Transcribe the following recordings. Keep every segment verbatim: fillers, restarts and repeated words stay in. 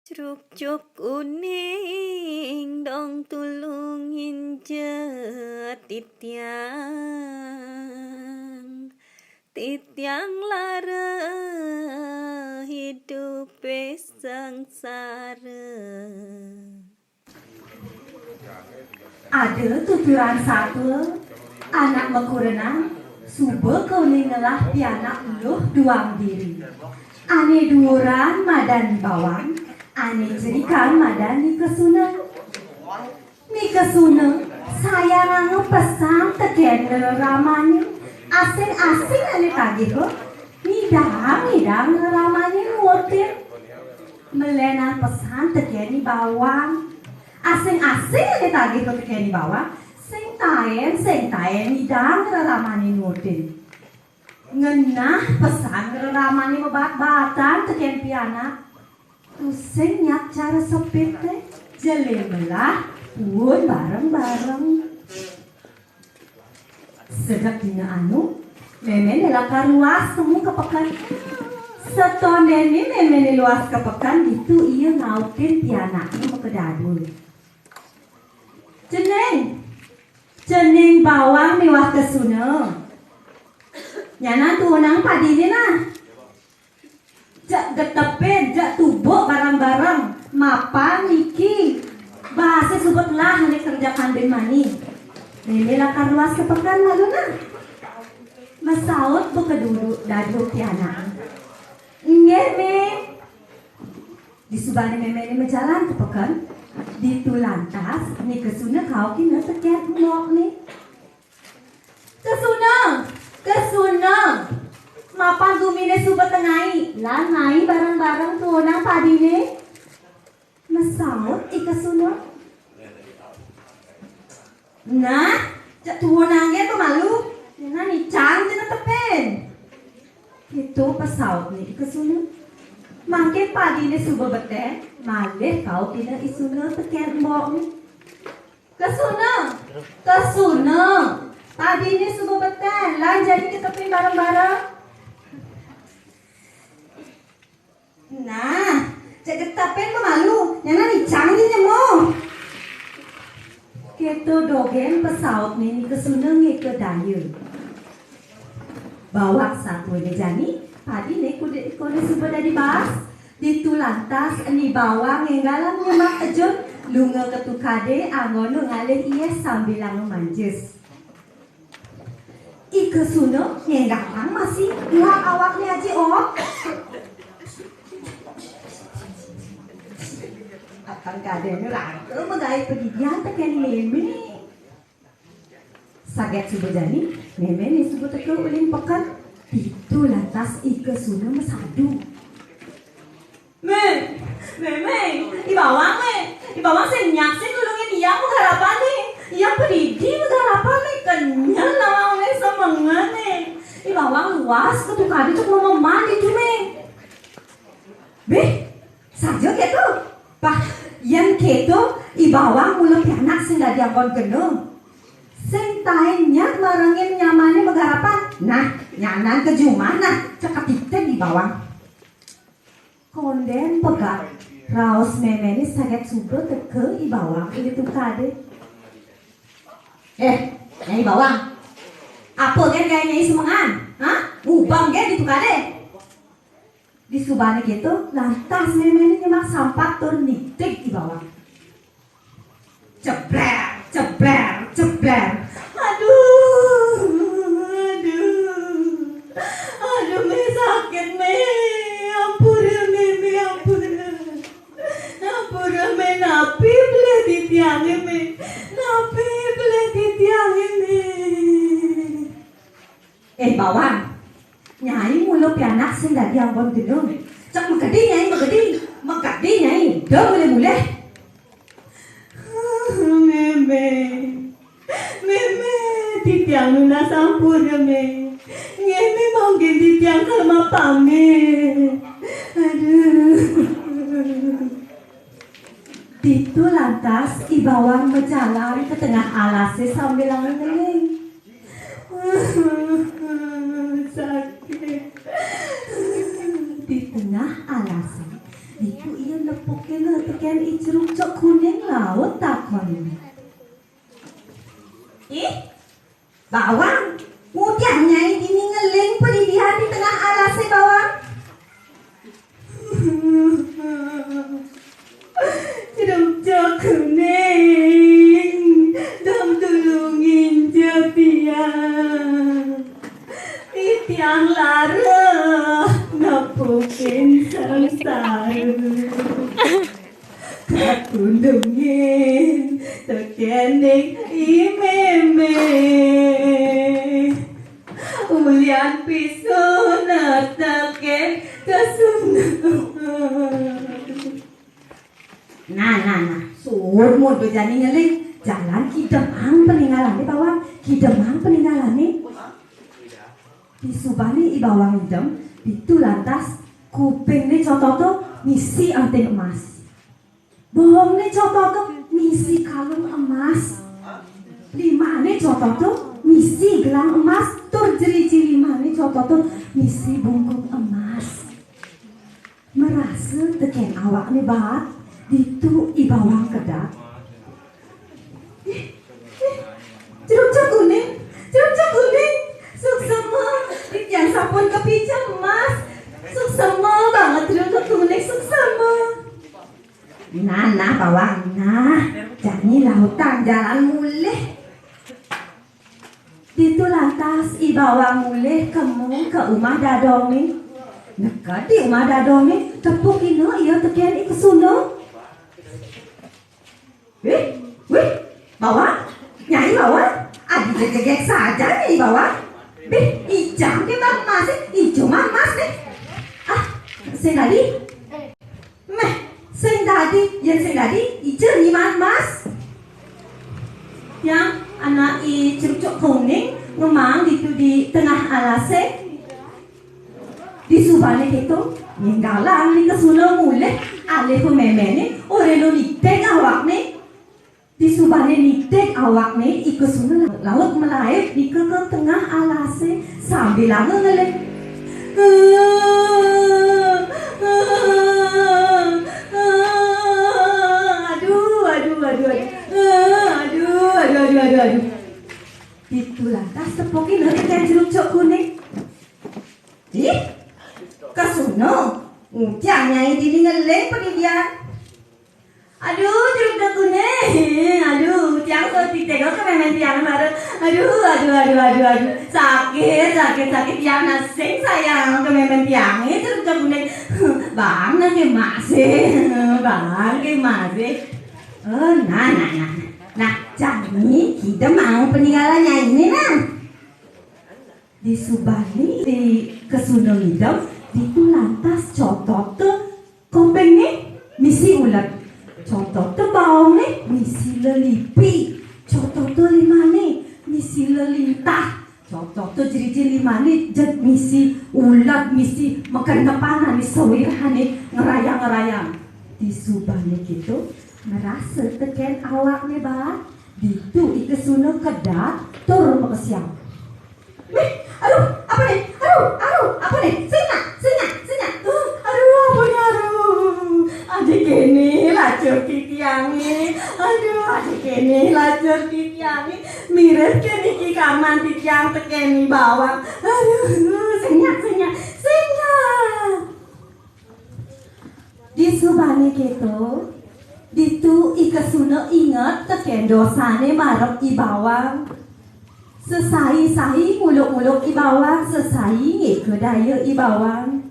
Crukcuk kuning dong tulungin ja titiang. Titiang lara hidupe sangsara. Ada tuturan satua, anak makurenan, suba kauli ngelah pianak luh duang diri. Ane duuran madan Ni Bawang, ane cerikan madan Ni Kesuna. Ni Kesuna sayanganga pesan teken reramane, asing-asing ane tagiha, ngidang-ngidang reramane nuutin. Melenan pesan teken Ni Bawang. Asing-asing ane tagiha teken Ni Bawang, sing taen, sing taen ngidang reramane nuutin. Ngenah pesan reramane mabaat-baatan teken pianak. Tusing nyak cara sepit te, jele melah puun bareng-bareng. Sedek dina anu, memene lakar luas temu ka peken. Satondene memene luas ka peken, ditu ia ngaukin pianakne makadadua. "Cening, cening Bawang miwah Kesuna. Nyanan tuunang padine nah. Jeg getepin, jeg tubuk bareng-bareng, mapan niki. Baase suba telah ane kerja kandin mani. Meme lakar luas ka peken malu nah." Masaut makadadua pianak. "Nggih, Me." Disubane memene majalan ka peken, ditu lantas Ni Kesuna kaukina teken embokne. "Kesuna, Kesuna, mapan gumine suba tengai, lan mai bareng-bareng tuunang padine." Masaut I Kesuna. "Nah, jeg tuunang ja pamalu, nyanan icang ja netepin." Ditu pasautne I Kesuna. Mangkin padine suba beten, malih kaukina I Suna teken embokne. "Kesuna, Kesuna, padine suba beten, lan jani ketepin bareng-bareng." "Nah, jeg getepin pamalu, nyanan icang ja nyemu." Keto dogen pasautne Ni Kesuna ngeka daya. Bawak satuine jani, padine kuda-, kone suba dadi baas. Ditu lantas Ni Bawang ngenggalang nyemak ejun, lunga ka tukade, anggona ngalih ieh sambilanga manjus. I Kesuna ngenggalang masih ngelah awakne aji oot. Apan kadene raga magae padidian teken meme. Saget suba jani, memene suba teka ulin peken. Ditu lantas I Kesuna masadu. "Me, Me, Me, I Bawang, Me. I Bawang sing nyak sing nulungin Yang magarapan, Me. Yang padidi magarapan, Me. Kenyel nawang olih semengan, Me. I Bawang luas ka tukade, cuk mameman ditu, Me." "Beh, saja keto." "Pah, yen keto, I Bawang mula pianak sing dadi anggon gena. Sing taen nyak marengin nyamane magarapan. Nah, nyanan ka jumah, nah, ceketite I Bawang." Konden pegat, raos memene saget suba teka I Bawang uli tukade. "Eh, Nyai Bawang, apa gen gaen Nyai semengan? Ha? Ngubeng gen di tukade." Disubane keto, lantas memene nyemak sampat tur nigtig I Bawang. Cebler, cebler, cebler. "Aduh, aduh. Aduh, Me, sakit, Me. Ampura, Me, Me, ampura. Ampura, Me, napi pelih titiange, Me. Napi pelih titiange, Me." "Eh, Bawang, Nyai mula pianak sing dadi anggon gena. Cek makadi, Nyai, makadi. Makadi, Nyai. Da mulih-mulih." "Meme. Meme, titiang nunas ampura, Me. Nggih, Me, mangkin titiang kal mapamit. Aduh." Ditu lantas I Bawang majalan ka tengah alase sambilanga ngeling. Sakit. Di tengah alase, ditu ia Pokokné tekén I Crukcuk Kuning laut takon. Ih, Bawang, ngudiang nyai dini ngeling padidian di tengah alasé, Bawang? Crukcuk Kuning, dong tulungin ja tiang. Titiang lara nepukin sangsara. Katundungin tekéning I Mémé. Ulian pisuna tekén kesuna. Nah, nah, nah. Suud muda jani ngeling. Jalan kidemang peninggalane, Bawang. Kidemang peninggalane. Disubané I Bawang ngidem, ditu lantas kupingné Cotota misi anting emas. Boongné Cotota misi kalung emas. Limané Cotota misi gelang emas, tur jeriji limané Cotota misi bungkung emas. Marasa tekén awakné baat, ditu I Bawang kedat. Ih, ih, Crukcuk Kuning, Crukcuk Kuning, suksma, titiang sampun kapica emas. Suksma banget Crukcuk Kuning, suksma. Nah, nah, Bawang, nah, jani lautang jalan mulih. Ditu lantas I Bawang mulih kemu ka umah dadongné. Neked di umah dadongné, tepukina ia tekén I Kesuna. Wih, wih, Bawang, Nyai Bawang, adi jegég saja Nyai Bawang. Bih, ijam ké bang emas, ijo mah emas né. Ah, sing dadi. Méh, sing dadi, yén sing dadi, ijo nyiman emas. Tiang anak I Crukcuk Kuning, ngemaang ditu di tengah alasé. Disubané kéto, ninggalang I Kesuna mulih, alih méméné, ora nitih awakné. Disubané nitih awakné, I Kesuna laut malaib nika ka tengah alasé sambilanga ngeling. Aduh, aduh, aduh, aduh. Aduh, aduh, aduh, aduh, aduh. Ditu lantas tepukina tekén Crukcuk Kuning. Ih, Kesuna, ngudiang Nyai dini ngeling padidian. Aduh, Crukcuk Kuning. Aduh, tiang suud titih ka mémén tiang mara. Aduh, aduh, aduh, aduh, aduh. Sakit, sakit, sakit. Tiang nah sing sayang ka mémén tiangé, Crukcuk Kuning. Bang, nak emasé. Bang, nak emasé. Oh, nah, nah, nah. Nah, jani kidemang peninggalan Nyainé, nah. Disubané I Kesuna ngidem, ditu lantas Cotota kupingné misi ulet. Cotota baongné misi lelipi. Cotota limané misi lelintah. Cotota jeriji limané jeg misi ulet, misi makenepan ané sawirané ngrayang-ngrayang. Disubané kéto, ngrasa tekén awakné baat, ditu I Kesuna kedat tur makesiab. Méh, aduh, apa né? Aduh, aduh, apa né? Sing nak, sing nak, sing nak. Uh, aduh, apa né? Aduh, adi kéné lacur titiangé. Aduh, adi kéné lacur titiangé. Mirib ké niki karman titiang tekén I Bawang. Aduh, sing nak, sing nak, sing nak. Disubané kéto, ditu I Kesuna inget tekén dosané marep I Bawang. Sesai-sai nguluk-nguluk I Bawang, sesai ngéka daya I Bawang.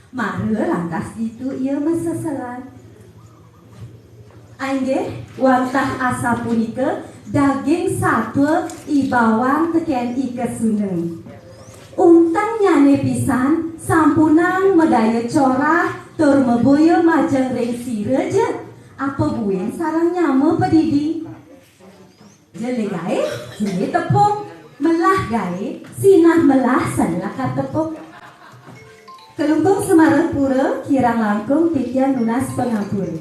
Mara lantas ditu ia maseselan. Inggih, wantah asapunika daging satua I Bawang tekén I Kesuna. Untengnyané pisan sampunang madaya corah tur maboya majeng ring sira ja, apa buin sareng nyama padidi. Jelé gaé, jelé tepuk. Melah gaé, sinah melah sané lakar tepuk. Klungkung Semarapura, kirang langkung titiang nunas pangampura.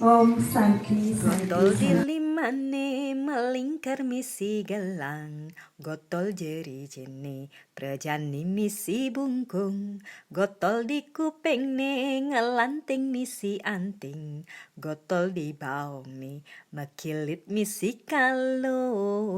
Om Santi, Santi, Santi. Ane melingkar misi gelang, gotol jeri jene, prejani misi bungkung, gotol di kupingne ngelanting misi anting, gotol di baongne mekilit misi kalung.